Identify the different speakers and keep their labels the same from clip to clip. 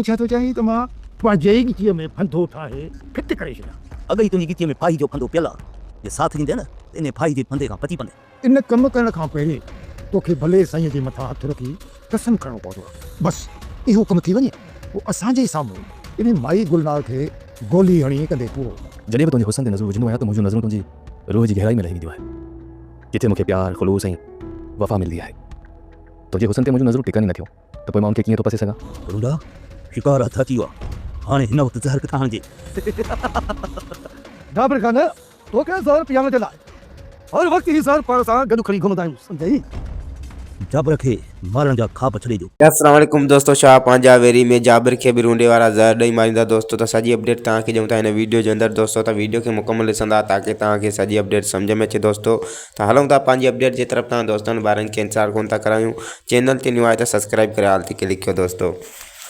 Speaker 1: ڇا ٿو چاهين ته مان پنهنجي ئي ڳچيء ۾ ڦندو ٺاهي ڦٽ ڪري ڇڏيان.
Speaker 2: اڳ ئي تنهنجي ڳچيء ۾ ڦاهي جو ڦندو پيل آ. جي ساٿ ڏيندين نه ته انهيء ڦاهي جي ڦندي کان بچي پوندين.
Speaker 1: ان ڪم ڪرڻ کان پهرين توکي ڀلي سائينء جي مٿان هٿ رکي قسم کڻڻو پوندو. بس اهو ڪم ٿي وڃي پوء اسان جي ئي سامهون انهي مائي گلنار کي گولي هڻي ڪندي پورو.
Speaker 3: جڏهن به تنهنجي حسن تي نظرون وجهندو آهيان ته منهنجون نظرون تنهنجي روح جي گهرائي ۾ لهي وينديون آهن، جتي مون کي پيار، خلوص ۽ وفا ملندي آهي. تنهنجي حسن تي منهنجون نظرون ٽڪن ئي نٿيون ته پوء مان ان کي ڪيئن ٿو پسي سگهان؟
Speaker 2: رونڊا، شڪار هٿ اچي ويو آهي، هاڻي هن وقت زهر ڪٿان آڻجي؟
Speaker 1: جابر خان، توکي زهر پيارڻ جي لاء هر وقت هي زهر پاڻ سان گڏ کڻي گهمندا آهيون، سمجهئي؟
Speaker 2: جابر کي مارڻ جا خواب ڇڏي ڏيو.
Speaker 4: السلام عليڪم دوستو شاهه پنهنجا ويري ۾ جابر کي به رونڊي وارا زهر ڏئي ماريندا دوستو ته سڄي اپڊيٽ توهان کي ڏيون ٿا هن ويڊيو جي اندر دوستو ته ويڊيو کي مڪمل ڏسندا تاڪي توهان کي سڄي اپڊيٽ سمجهه ۾ اچي دوستو ته هلون ٿا پنهنجي اپڊيٽ جي طرف توهان دوستن ٻارن کي انتظار ڪون ٿا ڪرايون چينل تي نيو آهي ته سبسڪرائب ڪري آل تي ڪلڪ ڪيو دوستو.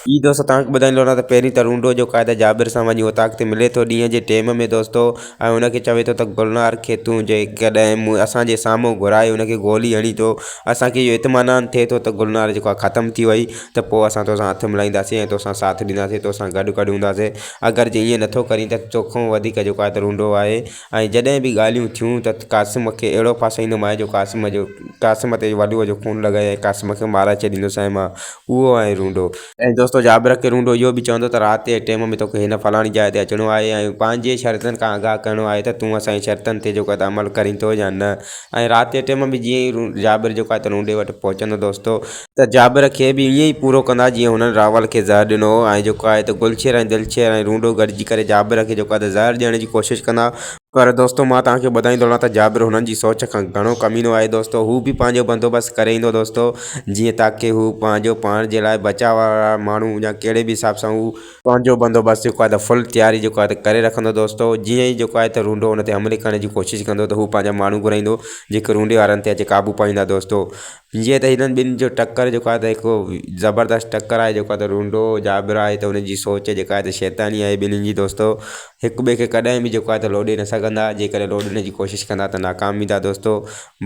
Speaker 4: جي دوستو توهان کي ٻڌائيندو هلان ته پهرين ته رونڊو جو قاعده جابر سان وڃي اوطاق تي ملي ٿو ڏينهن جي ٽيم ۾ دوستو ۽ ان کي چوي ٿو ته گلنار کي تون جيڪڏهن مون اسان جي سامهون گهرائي ان کي گولي هڻي ٿو اسان کي اهو اطمينان ٿئي ٿو ته گلنار جيڪو آهي ختم ٿي وئي ته پوء اسان توسان هٿ ملائينداسين ۽ توسان ساٿ ڏينداسين توسان گڏ گڏ هونداسين اگر جي ائين نٿو ڪرين ته توکان وڌيڪ جيڪو آهي ته رونڊو آهي ۽ جڏهن به ڳالهيون ٿيون ته قاسم کي اهڙو ڦاسائيندومانء جو قاسم جو قاسم تي ولوء جو خون لڳائي ۽ قاسم کي مارائي ڇڏيندوسانء مان اهو آهي رونڊو. ۽ دوستو جابر کي رونڊو اهو به چوندو ته رات جي ٽيم ۾ توکي هن فلاڻي جاء تي اچڻو آهي ۽ پنهنجي شرطن کان آگاهه ڪرڻو آهي ته تون اسان جي شرطن تي جيڪو آهي ته عمل ڪرين ٿو يا نه ۽ رات جي ٽيم ۾ جيئن ئي جابر جيڪو آهي ته رونڊي وٽ پهچندو دوستو ته جابر کي به ائين ئي پورو ڪندا جيئن هنن راول کي زهر ڏنو هو ۽ جيڪو آهي ته گلشير ۽ دلشير ۽ رونڊو گڏجي ڪري جابر کي جيڪو آهي ته زهر ڏيڻ جي ڪوشش ڪندا. پر دوستو مان توهان کي ٻڌائيندو هلان ته جابر هنن جي سوچ کان گهڻو ڪمينو آهي دوستو هو به پنهنجو بندوبست ڪري ايندو دوستو جيئن تاڪي هو پنهنجو پاڻ جي لاء بچاء وارا ماڻهو يا ڪهڙي به حساب سان هو پنهنجو بندوبست جيڪو آهي ته فل تياري جيڪو آهي ته ڪري رکندو دوستو جيئن ئي جيڪو آهي ته رونڊو ان تي حملي ڪرڻ جي ڪوشش ڪندو ته هو پنهنجا ماڻهو گهرائيندو جيڪي رونڊي وارن تي اچي قابو پائيندا دوستو جيئن ته هنن ٻن جو ٽڪر جيڪو آهي ته هڪ زبردست ٽڪر آهي جيڪو آهي ته رونڊو جابر آهي ته هن جي سوچ جيڪا آهي ته شيطاني آهي ٻنهي جي دوستو هڪ ٻئي کي ڪڏهن به جيڪو آهي ته لوڏي نه سگهندا جيڪڏهن لوڏڻ جي ڪوشش ڪندا ته ناڪام ويندا دوستو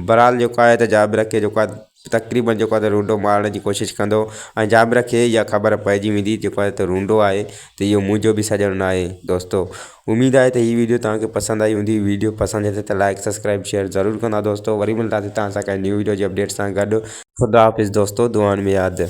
Speaker 4: بهرحال جيڪو آهي ته جابر کي جيڪو آهي تقريبن جيڪو آهي ته رونڊو مارڻ جي ڪوشش ڪندو ۽ جابر کي اها خبر پئجي ويندي جيڪو آهي ته رونڊو آهي ته اهو منهنجو به سڄڻ ناهي دوستو اميد آهي ته هي ويڊيو توهان کي پسند آئي هوندي ويڊيو پسند اچي ته لائڪ سبسڪرائب شيئر ضرور ڪندا دوستو وري ملنداسين توهان سان ڪنهن نيو ويڊيو جي اپڊيٽ سان گڏ خدا حافظ دوستو دعائن ۾ ياد.